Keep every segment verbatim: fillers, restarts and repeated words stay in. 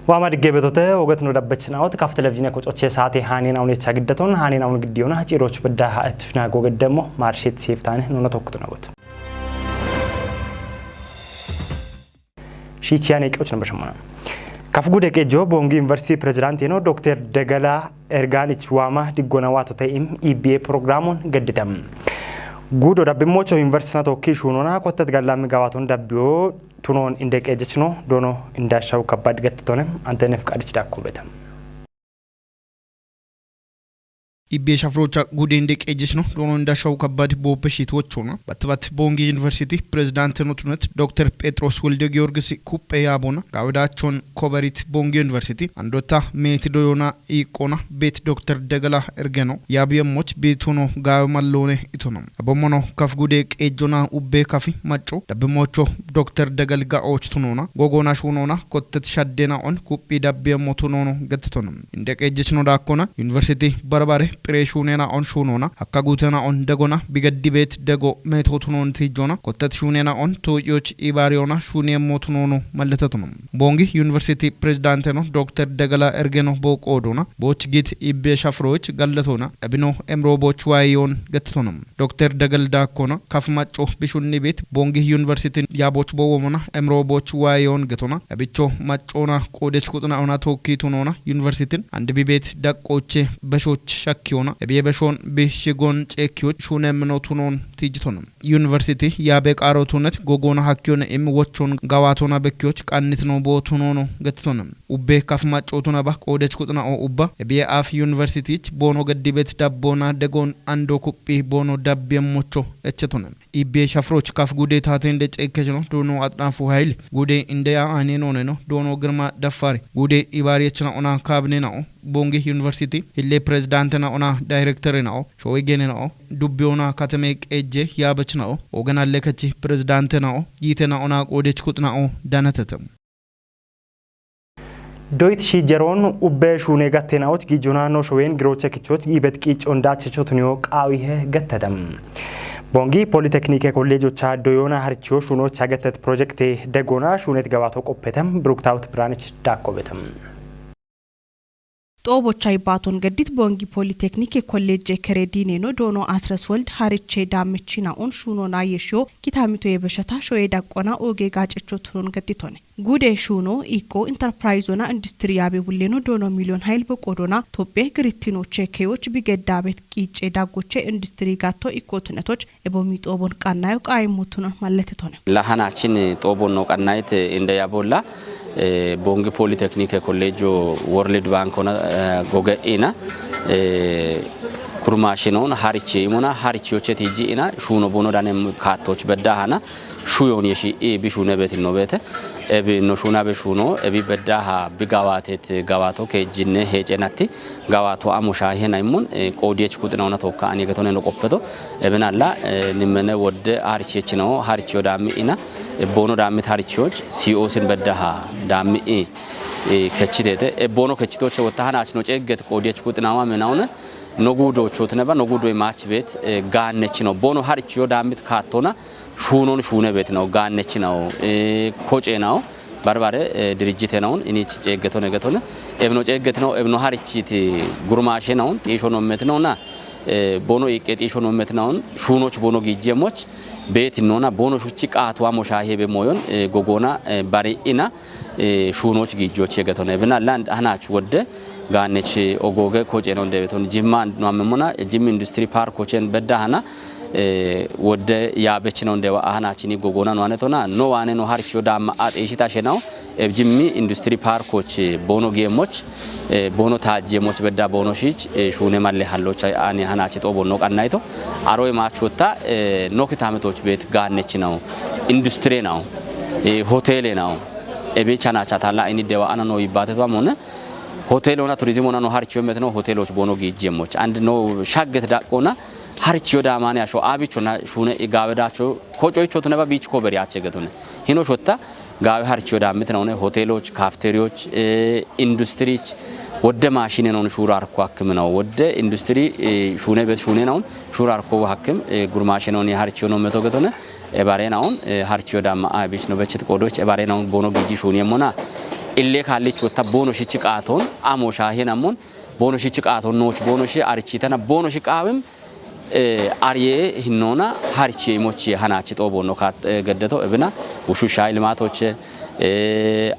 Waama diggee betote woget no dabbechin awot kaf televizhiine kocoche saate haaneen awun echa giddaton haaneen awun giddiyoona haciiroch bedda ha etfina goget demmo maarsheet seeftaane nuna tokkutu nawot. Shiichiyaan eeqiyoch nabashammana. Kaf gude qeejjo Boongi Yuunivarsiitii Pirezidaantii no Dokter Dagala Ergaanich waama diggona waato ta'im E B A pirogiraamoon gaddidam. Guudo dabbimmocho yuunivarsiitina tokkii shuunoona kottat gallammi gawaaton dabbiyo tunoon inde qeejjechino doono indaashawu kabbad gattitone antenef qaadich daakko betam. Ibbee shafrocha gude inde qeejjechino doono indaashawu kabbad booppe shiit wochoona. Batt batt Boongi Yuunivarsiitii Pirezidaanteno tunet Dokter Phexros Wolde Giyoorgis kupphe yaabona. Gaawedaachon koberit Boongi Yuunivarsiitii andotta meeti doyoona iiqqona beet Dokter Dagala Ergeno yaabiyemmoch biituno gaawe malloone itono. Abommono kaf gude qeejjona ubbee kafi macco dabbimmocho Dokter Dagal ga'ooch tunoona gogoona shuunoona kottet shaddeena on kuphii dabbiyemmo tunoono gattitono. Inde qeejjechino daakkona Yuunivarsiitii Barbare phiree shuuneena on shuunoona hakka guuteena on dagona bigaddi beet dago meetoo tunoon tiijjoona kottet shuuneena on too'iyoch ibaariyoona shuuniyemmo tunoono mallatatono. Boongi Yuunivarsiitii Pirezidaanteno Dokter Dagala Ergeno booqoodona booch git ibbee shafroch gallatoona dhabino emroo booch waayiyoon gattitona. Dokter Dagal daakkona kaf macco bishunni beet Boongi Yuunivarsiitiin yaaboch bowwomona emroo booch waayiyoon getona dhabicho maccoona qoodech kuxuna ona tookkii tunoona yuunivarsiitiin andi bi beet daqqooche beshoch shakkiyoona dhabiye beshoon bi shigoon ceekkiyoch shuuneemmino tunoon tiijjitona. Yuunivarsiitii yaabe qaarootunet gogoona hakkiyone immi wochoon gawaatoona bekkiyoch qannitino bootunoono gattitona. Ubbee kaf maccootunaba qoodech kuxuna'o ubba ebiye aaf yuunivarsiitiich boono gaddibet dabboona degoon andoo kuphii boono dabbiyemmocho echetona. Ibbee shafroch kaf gude taatende ceekkechino doono axnaafu hayil gude indeya aanenooneno doono girma daffaari gude ibaariyechina ona kaabinena'o Boongi Yuunivarsiitii hillee pirezidaantena'ona daayirekterena'o shoowe geenena'o dubbiyoona katame qeejje yaabechina'o oganallekech pirezidaantena'o yiitena'ona qoodech kuxina'o danatete. Doyit shi jeroon ubbee shuunee gatteena'och giijonaanoo shoween girooche kichoch giibet qiiccoon daachecho tuniyo qaawihe gattedem. Boongi Politekniike Kolleejocha doyoona harichiyo shuunocha gettet pirojekte deggoona shuunet gabaato qoppetem Biruktaawit Biraanich daakkobetem. Xoobocha ibbaaton gaddit Boongi Politekniike Kolleejje kere diineeno doono Asres Wold hariche daammechina'on shuuno naayeshiyo kitaamito yebeshata shoye daqqona ooge gaacecho tunon gadditone. Gude shuuno iqqo interpirayizona industiri yaabe bulleeno doono miliyon hayil boqoodona Tophiye girittinoche keyoch bigeddaabet qiicce daggoche industiri gaatto ikko tunetoch ebomi xoobon qannayo qaayimmo tunon malletitone. Lahanaachin xoobon no qannayit indeya bolla Boongi Politekniike Kolleejjo World Bank ona goge'ina kurmaashinoon harichi imona harichi yocheti iji ina shuuno bono dane kaattoch bedda hana shuyon yeshi i bi shuune betin no beete ebi no shuuna be shuuno ebi bedda ha bi gawaatet gawaato keejjinne heecenatti gawaato amo shaahe na immun qoodiyech kuxina ona tokka ani getone no qoppeto ebinalla nimmene wodde harichi yechinawo harichi yo daammi ina Ebbono daammit harichoch C O sin beddaha daammi i kechitete ebbono kechitoche wotta hanach no ceegget qoodiyech kuxinawa menaune nogu dochot neba nogu doy mach bet gaannechino bono haricho daammit kaattona shuunon shuune bet no gaannechinawo koce nawo barbare dirijjite nawon inich ceeggetone getone ebno ceegget nawo ebno harichiti gurmaashe nawon xiisho nommet nawona bono iqqe xiisho nommet nawon shuunoch bono giijjemoch beeti nona bono shuchi qaatuwa moshaahebe moyon gogona bari ina shuunoch giijjoch yegetone bina land hanach wodde gaanech ogoge koce non debeton jimma no amemona jimmi industry park kochen bedda hana wodde yaabech non dewa hanach ni gogona no anetona no wane no harcho damma a xeeshita shenaw Ebjimmi industiri parkoch bono giyemoch bono taajjemoch bedda bono shiich shuune malle hallocha ani hanachi xobon no qannayto aroy maachwotta no kitametoch beet gaannechinaw industire naw hotele naw ebecha nacha talla ini dewa ana no ibbate to amone hotele ona turizim ona no harchiyo metno hoteloch bono giijjemoch and no shagget daqqona harchiyo damane asho abichona shuune igawedacho kocoicho tuneba biich koberi ache getone hino shotta gaawe harchiyo daammit nahone hoteloch kafteriyoch industiriich wodde maashine non shuura harko hakkim naho wodde industiri shuune bet shuune nahon shuura harko hakkim gurmaashe non harchiyo no meto getone ebare nahon harchiyo daamma a bich no bechit qodoch ebare nahon bono giiji shuuni yemmona illee kaallich wotta boono shichi qaatoon amo shaahen ammon boono shichi qaatoon nooch boono shi arichitana boono shi qaawim ariyee hinnoona harichi imochi hanaachi xooboonno kaat geddeto ebina ushusha ilmaatoche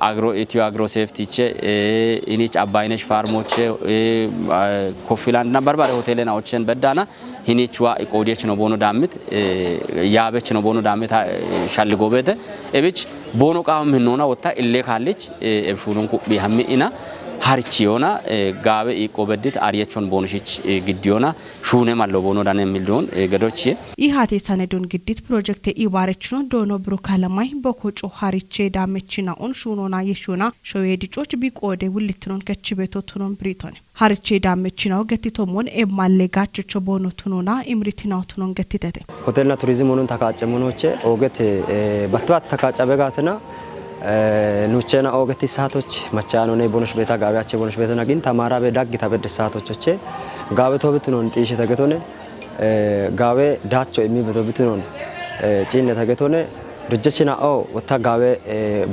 agro itiyo agro seeftiche inich abbayinesh faarmoche koffilandna barbare hoteelena ochen beddana hinichwa iqoodiyechino boono daammit yaabechino boono daammit shalligobeete ebich boono qaawam hinnoona wotta illee kaallich ebshuunun kuphi hammi ina harichi yoona gaawe iiqqo beddit ariyechon boonushich giddi yoona shuune mallo boono dane million gedochie. Ihate sanedon giddit projekte iwarechno doono brukalamay bokoco hariche daamechinaon shuunona yeshuna shoye dicoch biqoode wullitnon kechibeto tunon britone. Hariche daamechinaw gettitomon emmalle gachocho boono tunona imritinaw tunon gettitete. Hotelna turizim honon takaace monoche oogete battuat takaaca begatena nuchena oogeti saatoch machaanone bonosh beeta gaawe ache bonosh beetena gin tamara be daggi tabedde saatochoche gaawe toobitunon xiishite getone gaawe daacho immi beto bitunon ciinnete getone dojjechina o wotta gaawe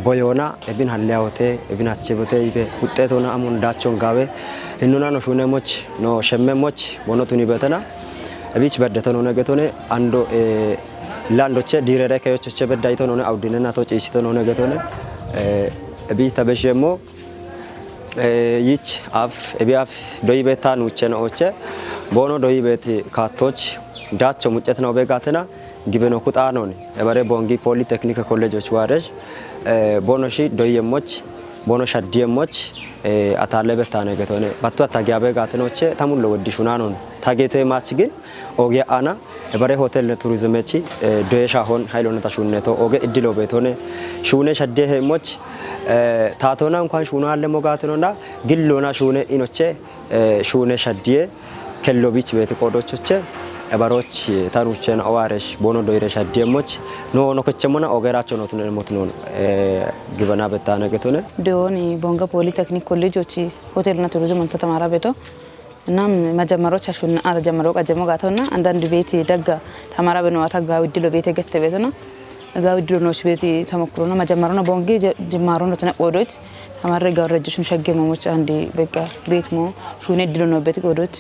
boyoona ebin halliya wote ebin hache bote ibe wuxxeetona amon daachon gaawe hinnuna no shuunemoch no shemmemoch bono tuni betena ebich beddeto none getone ando landoche diirere keyochoche bedda ito none awdinena to ciishito none getone ebich tabeshiyemmo yich af ebi af doyibeta nuuchena oche boono doyibeti kaattoch daacho muccetna obe gaatena gibeno kuxaanoni ebare bongi polytechnic collegeoch waaresh boono shi doyiyemmoch boono shaddiyemmoch ataale bettaane getone battu attagiyabe gaatenoche tamullo weddi shunanon tageetoye maach gin oge ana ebare hotel ne turizmechi doye shahon haylona tashunneto oge iddilo beetone shuune shaddiye heemmoch taatona inkuan shuuna allemo gaatenona gillona shuune inoche shuune shaddiye kello bich beeti qoodochoche ebaroch tanuchena owaaresh boono doyire shaddiyemoch no no kechemona ogeracho no tunemotunon gibana bettaane getone. Dooni bonga polytechnic collegeochi hotelna turizm anta tamara beto እናም መጀመሮች አሹና አጀመሮ ቀጀሞ ጋተውና አንዳንድ ቤት ደጋ ተማራ በነዋታ ጋው ድሎ ቤት ገተ ቤትና ጋው ድሎ ኖች ቤት ተሞክሮና መጀመሮና ቦንጌ ጅማሮና ተነቆዶች ተማሪ ጋር ረጅሽን ሸገ መሞች አንድ በቃ ቤት ሞ ሹኔ ድሎ ነው ቤት ቆዶች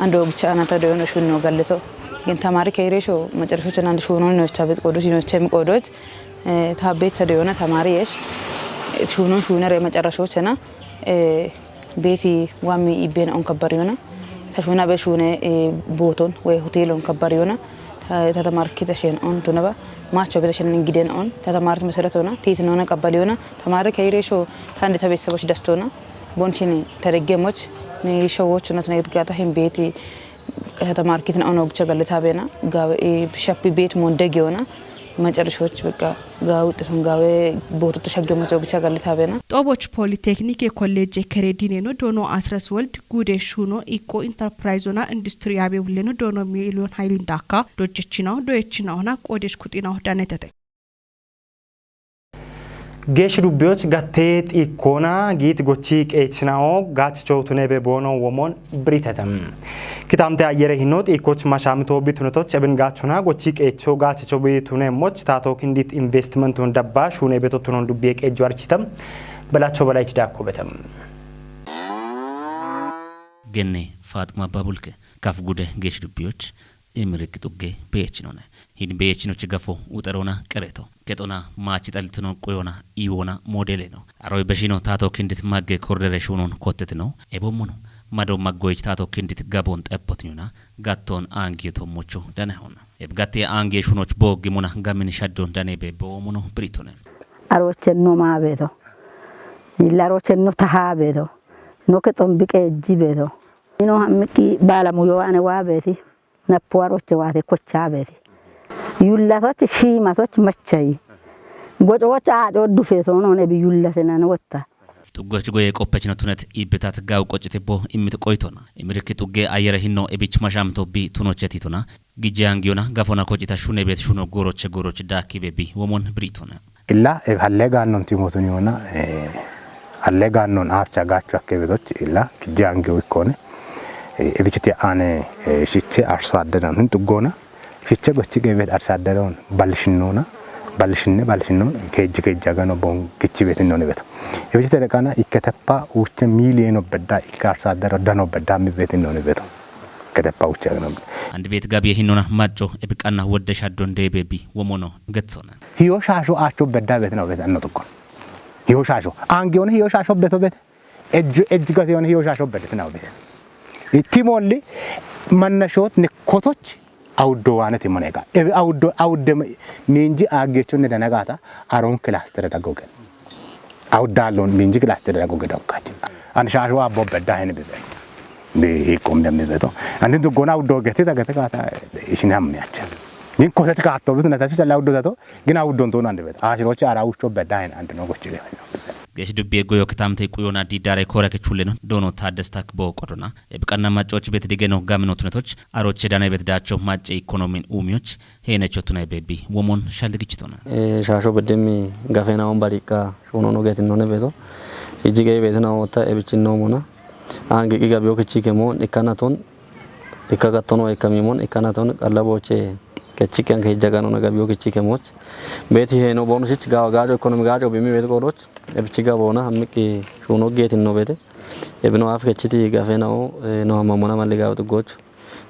አንድ ወግቻ አናታ ደሆነ ሹን ነው ገልተው ግን ተማሪ ከይሬሾ መጨረሾች አንድ ሹኖ ኖቻ ቤት ቆዶች ኖቻ የሚቆዶች ታቤት ተደሆነ ተማሪ የሽ ሹኖ ሹነር የመጨረሾች ና ቤቲ ዋሚ ኢቤን ኦን ከበር ዮና ተሹና በሹነ ቦቶን ወይ ሆቴል ኦን ከበር ዮና ተተማርኪ ተሸን ኦን ቱነባ ማቸው በተሸን እንግደን ኦን ተተማርት መሰረት ሆና ቴት ሆነ ቀበል ዮና ተማሪ ከይሬሾ ታንድ ተቤተሰቦች ደስቶና ቦንቺኒ ተደገሞች ሸዎች ነት ነግትጋታ ሂን ቤቲ ከተማርኪትን ኦን ኦግቸ ገልታ ቤና ሸፒ ቤት ሞንደግ ዮና መጨረሾች በቃ ጋር ውጤቱን ጋር ቦቱ ተሸገመቸው ብቻ ገልታ ቤና ጦቦች ፖሊቴክኒክ የኮሌጅ የከሬዲኔኖ ዶኖ አስረስ ወልድ ጉዴ ሹኖ ኢቆ ኢንተርፕራይዞና ኢንዱስትሪ ያቤ ውሌኖ ዶኖ ሚሊዮን ሀይል እንዳካ ዶጀችናው ዶየችናውና ቆዴች ኩጢናው ዳነተተ። Geeshshi dubbiyoch gattee xiikkoona giit gochii qeechina'o gaachicho tunebe boono womon biritetem. Kitaamte ayyere hinno xiikkoch mashaamito bitunetoch ebin gaachona gochii qeecho gaachicho bitunemoch taato kindit investimenton dabba shuune beto tunon dubbiye qeejjo architem. Belacho belaich daakko betem. Genne Faaxuma Babulke kaf gude geeshshi dubbiyoch Imirikki xugge beechinone. Hin beechinochi gafo uxerona qereto. Kexona maachi xaltino qoyona iwona modele no. Aroy beshino taato kindit magge kordere shunon kottetino. Ebommono mado maggoyich taato kindit gabon xeppotinuna gatton angiyo tommocho danahon. Ebgatte angiye shunoch boggimuna gamin shaddon danebe boomono biritone. Arochenno maabeto. Illa arochenno tahabeto. No kexon biqe ejjibeto. Ino hammiki baalamu yowaane waabeti. Nappuwaroche waate kochaabeti. Yullatoch shiimatoch machayi. Gocowoch aaco dufeesoonone bi yullatenan wotta. Xuggoch goye qoppechino tunet iibbetat gaw qoccitibbo immit qoytona. Imirikki xugge ayyere hinno ebich mashamto bi tunoche titona. Gijje angiyona gafona koccita shune bet shuno goroche goroche daakkibe bi womon biritona. Illa hallee gaannon timootun yoona hallee gaannon aafcha gaachu akka ebetoch illa gijje angiyo ikkone ebichiti aane shiche arso adderan hin xuggoona shiche gochi qeebet arso adderon balshinnoona Balshinne balshinno keejji keejji agano boon gichi beetinno ni beto. Ebichi tereqana ikketeppa uche miliyono bedda ikka arsa addero dano bedda mi beetinno ni beto. Ikketeppa uche agano. Andi beet gabiye hinnona macco ebiqanna wodde shaddon deebeebbi womono getsona. Hiyo shaasho aacho bedda beetina beetanno tokkon. Hiyo shaasho. Angiyoon hiyo shaasho beto beete. Ejju ejji gati yoon hiyo shaasho beetina beete. Itti molli mannashoot ne kotoch awuddo waane timone ga. Ebe awuddo awudde miinji aaggeechonne dana gaata aroon kilaastere dagoge. Awuddaalloon miinji kilaastere dagoge dawkachi. An shaasho abbo bedda hene bebe. Bi hiikom demmi beto. Andi duggona awuddo geti dagete gaata ishine hammi acha. Gin koset kaatto bitu natasu calla awuddo tato gin awuddon toon andi beto. Ashirochi ara ucho bedda hene andi no gochi ge. Geesh dubbii eegoo yoo kitaamte quyoona diidaare koora kechuulleno doono Taaddes Takboo qodona. Ebiqanna maccooch bet digeno gamino tunetoch arooche dana bet daacho macce ikkonoomin uumiyoch heenecho tuna ebeebbi womon shalligichitona. Eh, shaasho beddemmi gafeenawoon bariqqa shuunono geetinnoone beeto. Ijji gee beetina ootta ebichinnoomona. Aangiqi gabiyo kichi kemo ikkanaton ikka gattono ikka miimon ikkanaton qallabooche kechiqqiyan keejjaganona gabiyo kichi kemoch. Beeti heeno boonu shich gaawa gaaco ikkonomi gaaco bimi beeti qoodoch. Ebichi gaboona hammiqqi shuuno geetinno beete. Ebino aaf kechiti gafeenawo, eh, no hammamona malli gaawa xuggooch.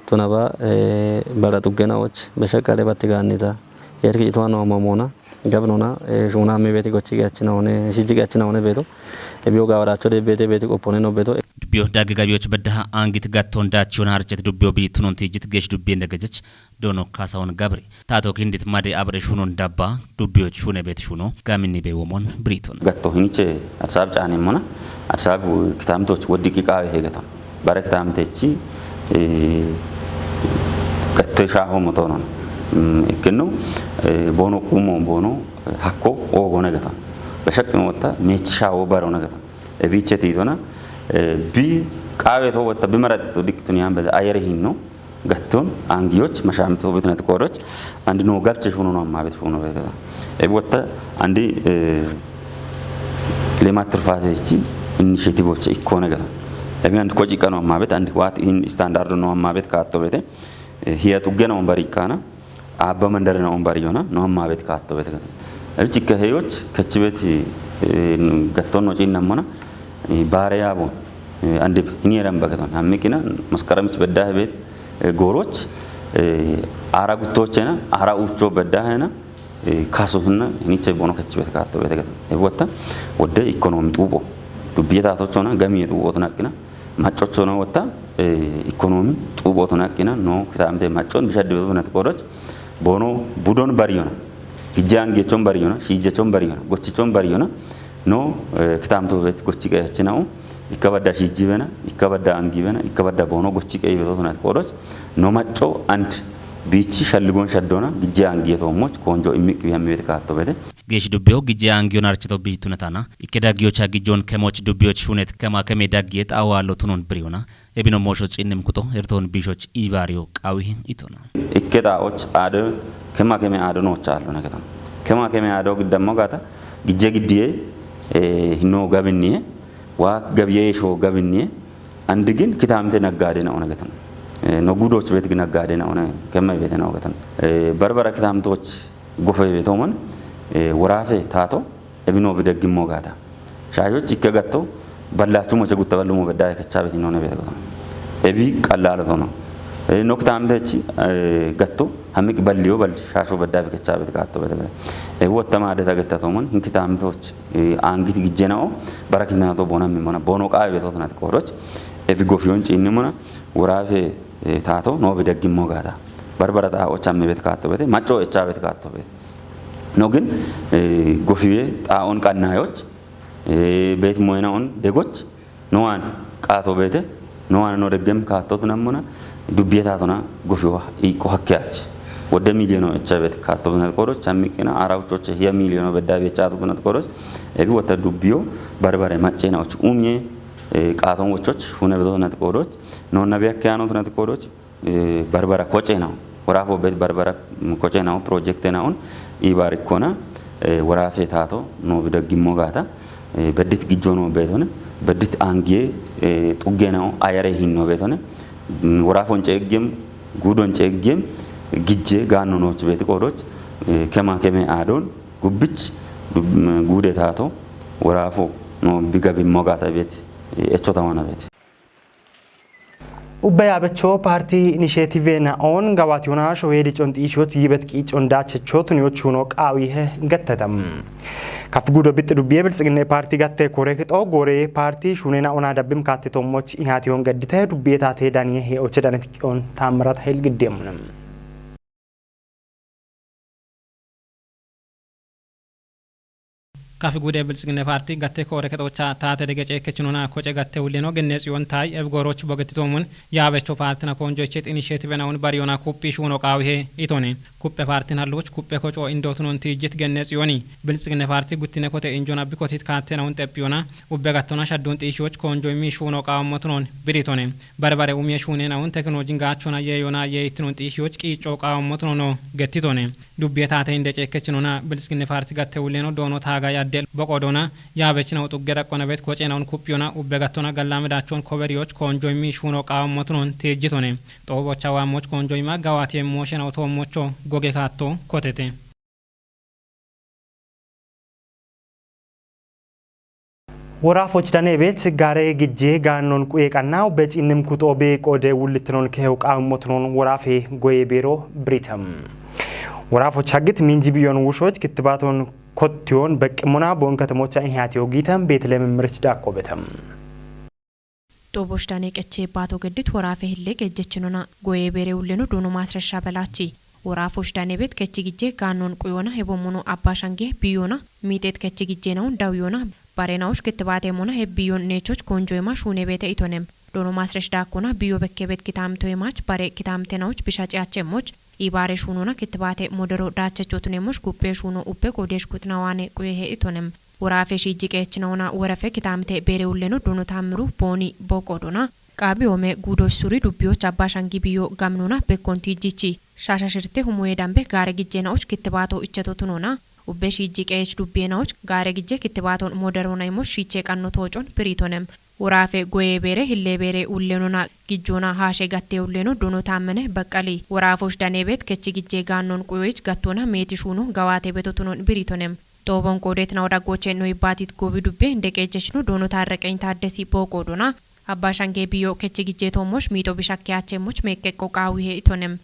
Tunaba, eh, bara xuggenawoch beshaqqale batti gaannita. Yerki itowa no hammamona. Gabinona, eh, shuuna hammi beeti gochi geachinawone, shijji geachinawone beeto. Ebiyo gaawaracho de beete beeti qoppone no beeto. Dubbiyo dagge gabiyoch beddaha aangit gatton daachiyon harchet dubbiyo bi tunon tijit geesh dubbiyen dagejech doono Kaasawon Gabri. Taato kindit made abre shuunon dabba dubbiyoch shuune bet shuuno gaminni be womon briton. Gatto hiniche Addis Ababa caanemmona, Addis Ababa kitaamtoch woddi qiqaawe heegaton. Bare kitaamtechi, eh, gatte shaaho motoonon. Mm, ikkinno, eh, boono quumo boono, eh, hakko oogone gaton. Beshaqqi mootta meechi shaawo barone gaton. Ebiche tiitona, eh, bi qaawe to wotta bi maraxito dikkitun yaan bede ayere hinno. Gatton aangiyoch mashaamito bitnet qoodoch andi no gabche shuno no amma bet shuno bet. Ebi wotta andi, eh, lemat tirfatechi initiative oche ikkone gaton. Ebi andi koji kano amma bet andi wat in standard no amma bet kaatto bete. Eh, hiya tuggena on bari kana abba mandare no on bari yona no amma bet kaatto bete gaton. Ebi chikka heyoch kachibet, eh, gatton no chin namona, eh, bare yabo. Eh, andi hini eran bagaton. Hammi kina maskaramich bedda hebet, eh, goroch, eh, ara guttochena, ara ucho bedda hena, eh, kaso hinna, hiniche bono kachibet kaatto bete gaton. Ebi wotta, wodde economy tubo. Dubbiye taatochona, gamiye tubo tunakina. Maccochona wotta, eh, economy tubo tunakina. No, kitaamte maccon, bishadde beto tunat qoodoch. Boono budon bariyona. Gijje aangechon bariyona, shiijjechon bariyona, gochichon bariyona. No, eh, kitaamto bet gochi qeyachinao. Ikka badda shiijji bena, ikka badda aangi bena, ikka badda boono gochi qeyi beto tunat qoodoch. No macco and biichi shalligon shaddona, gijje aangi yeto moch, konjo immiq bi hammi bet kaatto bete. Geesh dubbiyo gijje aangiyon archito bi tunatana. Ikke daggiyocha gijjon kemoch dubbiyoch shunet kema keme daggiyet awallo tunon biriyona. Ebino moosho cinnim kuto ertoon biishoch iibaariyo qaawihin itona. Ikke xaa'och aade kema keme aade noocha allo nagetan. Kema keme aade giddammo gaata gijje giddiye, eh, hinno gabinniye, waa gabiye shoo gabinniye, andi gin kitaamte naggaade na onagatan. Eh, no gudoch bet gi naggaade na ona kema bet na ogatan. Eh, barbara kitaamtoch gofe betoman, eh, woraafe taato, Ebi no bi daggimmo gaata. Shaayoch ikke gatto, ballaachu moche gutta ballumo bedda kechabet inone bet gato. Ebi qallalo tono. Eh, no kitaamtechi, eh, gatto, hammiq balliyo bal shaasho bedda bi kechabet gaatto bet gato. Ebi wottama adeta getta tomon, hin kitaamtoch, eh, aangit gijjenao, bara kitaamto bona mimona, bono qaawe beto tonat qoodoch. Ebi gofiyon ciinnimona, woraafe, eh, taato, no bi daggimmo gaata. Barbara xaa'och amme bet kaatto bete, macco echa bet kaatto bete. No gin, eh, gofiwe xaa'on qannayoch, eh, bet moyena on degoch, no an qaato bete, no an no deggem kaatto tunammona, dubbiye taatona gofiwa iqqo hakkeyach. Wodde miliyono echa bet kaatto tunat qoodoch, ammiqina, ara uchoche hiya miliyono bedda bi echa tunat qoodoch, ebi wotta dubbiyo, barbare maccena och umye, eh, qaaton wochoch, hune beto tunat qoodoch, no nabi akkeyano tunat qoodoch, eh, barbara kocenao, woraafo bet barbara, mm, kocenao, project naon, ibar ikkona, eh, woraafe taato, no bi daggimmo gaata, eh, beddit gijjo no betone, beddit aangiye, eh, xuggenao, ayare hinno betone, mm, woraafon ceeggem, guudon ceeggem, gijje gaanno nooch beti qoodoch, Kema keme adon gubbich gude tato worafo no biga bimmo gata bet echo tawana bet. Ubbe yaabecho paartii inisheetive na'oon gawaatiyona showeedi conxiishoch yibet qiicon daachechoo tuniyochuuno qaawiihe gattetam. Kaf gudo bixxi dubbiye biltsiginne paartii gatte koore kixo goore paartii shuune na'ona dabbim kaatte tommoch ihaatiyoon geddite dubbiye taate daniye hee'oche danetiqiyoon taammirat hayil giddeemmunem. Kafi gude biltsiginne paartii gatte koore kexocha taate dege ceekkechinona koce gatte wullino genne tsiyoon taay ebi gooroch bogettitoomun yaabecho paartina koonjoychet inisheetivenawun bariyona kuphi shuuno qaawihe itone. Kuphe paartin halluuch kuphe koco indootunon tiijjit genne tsiyooni biltsiginne paartii guttine kote injona bikotit kaattenawun xephiyona ubbe gattona shaddun xiishiyoch koonjoymi shuuno qaawammotunon biritone. Bare bare umiye shuunenawun tekinoojin gaachona yeeyona yeeyittinoon xiishiyoch qiicco qaawammotunono gettitone. Dubbiye taate inde ceekkechinona biltsiginne paarti gatte wulleno doono taaga yadde boqo doona yaabechinaw xugge daqqona bet kocenawun kuphiyona ubbe gattona gallame dachon koberiyoch koonjoymi shuuno qaawammotunon tiijjitone. Xoobocha waammoch koonjoyma gawaatiye mooshenaw toommocho goge kaatto kotete. Woraafoch dane beet gaare gijje gaannon quye qanna ubbe ciinnim kuxo be qoode wullittinon kehew qaammotinon woraafe goye beero biritam. Woraafoch haggit minji biyon wushoch kittibaaton kottiyon beqqimona boon katamocha ihaatiyo giitam Beetlehem mirich daakko betam. Xooboch dane qeche baato geddit woraafe hille qejjechinona goye beere wulleno duuno maasreshsha belaachi. Woraafoch dane beet kechi gijje gaannon quyona hebommono abba shange biyona miixeet kechi gijjenawun dawiyona barenawuch kittibaate mona he biyon neechoch koonjoyema shuune beete itonem. Doono maasresh daakkona biyo bekke beet kitaamtoyemach bare kitaamtenawuch bishaci achemmoch ibaare shuunona kittibaate modero daachechotunemmoch guppe shuuno uppe goodesh kuxinawaane quyehe itonem. Woraafe shiijji qeechinawona worafe kitaamte beere wulleno doono taammiru booni boqodona. Qaabiyoome guudoch suri dubbiyoch abba shangi biyo gamnona bekkon tiijjichi. Shaasha shirte humoye dambe gaare gijjenawuch kittibaato ichetotunona. Ubbe shiijji qeech dubbiyenawuch gaare gijje kittibaaton moderona imoch shiiche qanno toocon biriitonem. Woraafe goye beere hille beere ullenona gijjona haashe gatte ulleno doono taammene baqqali. Woraafoch dane beet kechi gijje gaannon quyoyich gattona meeti shuuno gawaate betotunon biriitonem. Xoobon qoodetinaw daggoche no ibbaatit goobi dubbe inde qeejjechino doono taarreqeny taaddesi booqoodona. Abba shange biyo kechi gijje toommoch miixo bishakkeyaachemmoch meeqqeqqo qaawihe itonem.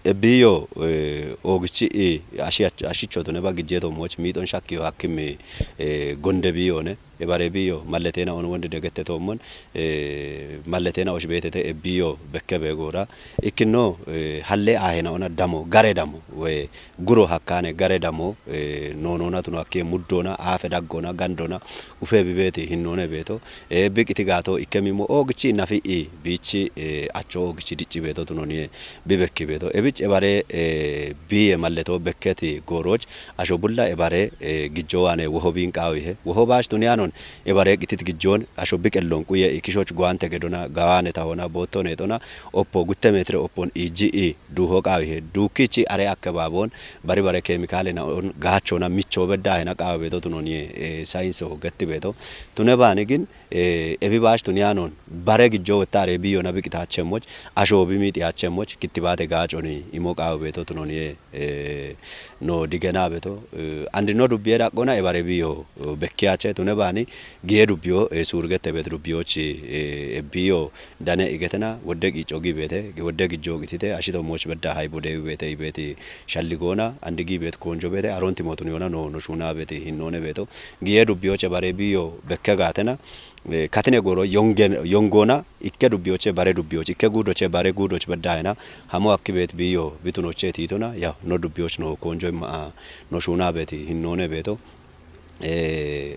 E biyo, eh, oogichi i ashi-, ashichotuneba gijje toommoch miixon shakkiyo hakkim, eh, gonde biyone. Ebare biyo malletena on wondi degette toommon, eh, malletena osh beetete e biyo bekke beegoora. Ikkino, eh, halle aahena ona damo, gare damo, we guro hakkaane gare damo, eh, noonona tuno hakke muddona, aafe daggona, gandona, ufe bibeeti hinnoone beeto. Eh, biqiti gaato ikke mimo oogichi nafi i biichi, eh, acho oogichi dicci beeto tunoniye bibekki beeto. Ebich ebare, eh, biye malleto bekketi gooroch, asho bulla ebare, eh, gijjo waane woho biin qaawihe. Woho baash tuniyanon ebare qitit gijjon asho biqellon quye ikishoch guwante gedona gawaane tahona bootto neexona oppo gutte meetire oppon iijji i duuho qaawihe. Duukkichi are akkebaabon bari bare keemikaale na on gaachona micho bedda hena qaawe beeto tunoniye, eh, sayinso getti beeto. Tune baani gin, eh, ebi baash tuniyanon bare gijjo wotta are biyona biqitaachemmoch, asho bi miixiyaachemmoch, kittibaate gaaconi imo qaawe beeto tunoniye. Eh, no digena beto, eh, andi no dubbiye daqqona ebare biyo, eh, bekkiyache tune baani giye dubbiyo, eh, surgette bet dubbiyochi, eh, ebbiyo dane igetena wodde qiico gi beete, wodde gijjo qitite ashito mooch bedda hay bude beete ibeti shalligona andi gi bet konjo beete aronti motun yona no, no shuna beti hinnoone beto. Giye dubbiyoche bare biyo bekke gaatena, eh, katine goro yongen-, yongona ikke dubbiyoche bare dubbiyoch, ikke guudoche bare guudoch bedda hena, hamo akki bet biyo bitunoche tiitona, yaw, no dubbiyoch no konjo imma, no shuna beti hinnoone beto. Eh,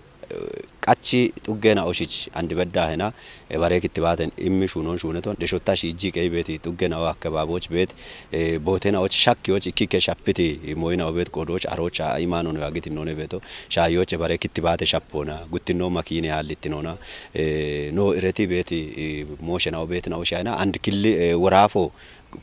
qachi xuggena oshich andi bedda hena, eh, bare kittibaten immi shuunon shuuneton, deshotta shiijji qeyi beti xuggena o akkebaaboch bet, eh, bootena och shakki och ikkikke shappiti moyina o bet qodoch arocha imanon yagit hinnoone beto. Shaayoche bare kittibaate shappona, guttino makiine hallittinona, eh, no ireti beeti, eh, mooshena o beetina o shayna, and killi, eh, woraafo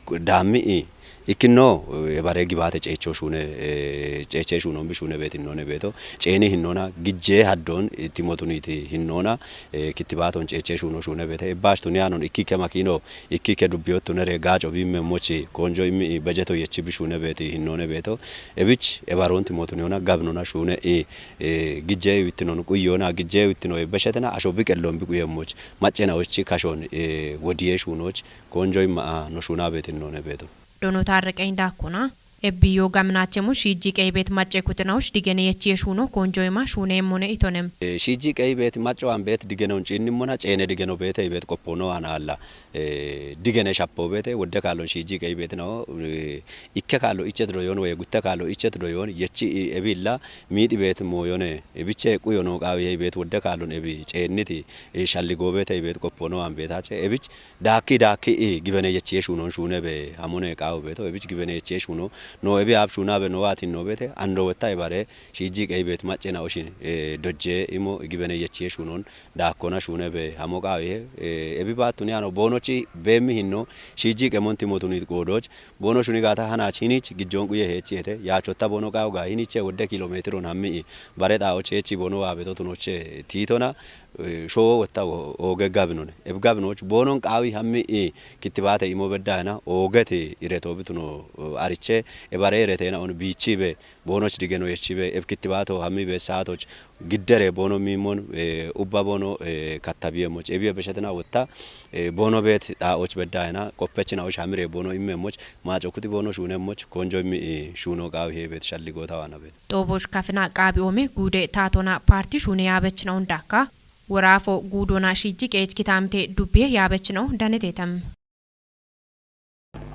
daammi i, Ikkino, eh, bare gibaate ceecho shuune, eh, ceeche shuunon bi shuune beet hinnoone beeto. Ceeni hinnoona, gijjee haddoon itti motuniti hinnoona, eh, kittibaaton ceeche shuuno shuune beete. Ibbaash tuni aanon ikkike makiino, ikkike dubbiyottune re gaaco bimme mochi, konjo immi bejeto yechi bi shuune beet hinnoone beeto. Ebich ebaroonti motuniona gabnona shuune i, eh, gijjee wittinon quyyoona, gijjee wittino beshetena asho bi qellon bi quyemmoch. Maccena ochi kashon, eh, wodiye shuunoch, konjo imma a no shuuna beet hinnoone beeto. Dono Taarreqeny Daakkona, ebbiyo gaminaachemu shiijji qeyi beet macce kuxinawoch digene yechiye shuuno konjoyima shuuneemmone itonem. Eh, shiijji qeyi beet maccowan beet digene unciinnimmona ceene digeno beete beet qoppoono ana alla, eh, digene shappo beete wodde kaallon shiijji qeyi beet nawo, eh, ikke kaallo ichet doyoon woye gutte kaallo ichet doyoon yechi i ebilla miixi beet mooyone ebiche quyo noo qaawi yei beet wodde kaallon ebi ceenniti, eh, shalligoo beete beet qoppoono an beetaache ebich daakki daakki i gibene yechiye shuunon shuune be hamone qaawo beeto ebich gibene yechiye shuuno no ebi aab shuuna be no waatin no beete ando wetta ebare shiijji qeyi beet maccena oshin, eh, dojje imo gibene yechiye shuunon daakkona shuune be hamo qaawi he, eh, ebi baattuni ano boonochi beemmi hinno shiijji qemonti motunit qoodoch boono shuni gaata hanach hinich gijjoon quye heechi hete yaachotta boono qaawo ga hiniche wodde kilomeetiron hammi i bare xaawoch heechi boono waabeto tunoche tiitona, eh, showo wotta wo-, ooge gabinone. Ebi gabinoch boonon qaawi hammi i kittibaate imo beddayena oogeti ireto bituno, eh, ariche ebare iretena on biichi be boonoch digeno yechi be ebi kittibaato hammi be saatoch giddere boono miimon, eh, ubba boono, eh, kattabiyemoch. Ebi ebeshetena wotta, eh, boono beet xaawoch beddayena qoppechina osh hamire boono immemoch maaco kuti boono shuunemoch konjo immi i shuuno qaawi he beet shalligoo tawaana beet. Xoobosh kafina qaabi oome guude taatona paarti shuune yaabechina undakka woraafo guudona shiijji qeech kitaamite dubbiye yaabechina daneteetam.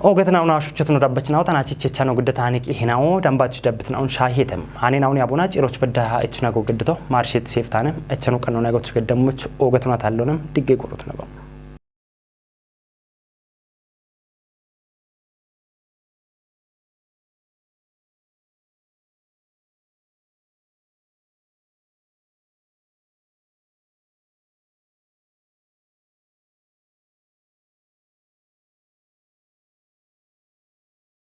Oogetinauna shuchchetino dabbachinawo tana chichechano gidda taani qihinao dambach dabbitinaun shaahiyetem. Haninaun yabuna ciroch bedda echuna go giddito maarshet seeftane echanu qannona goch geddammuch oogetuna tallonem digge gurutnaba.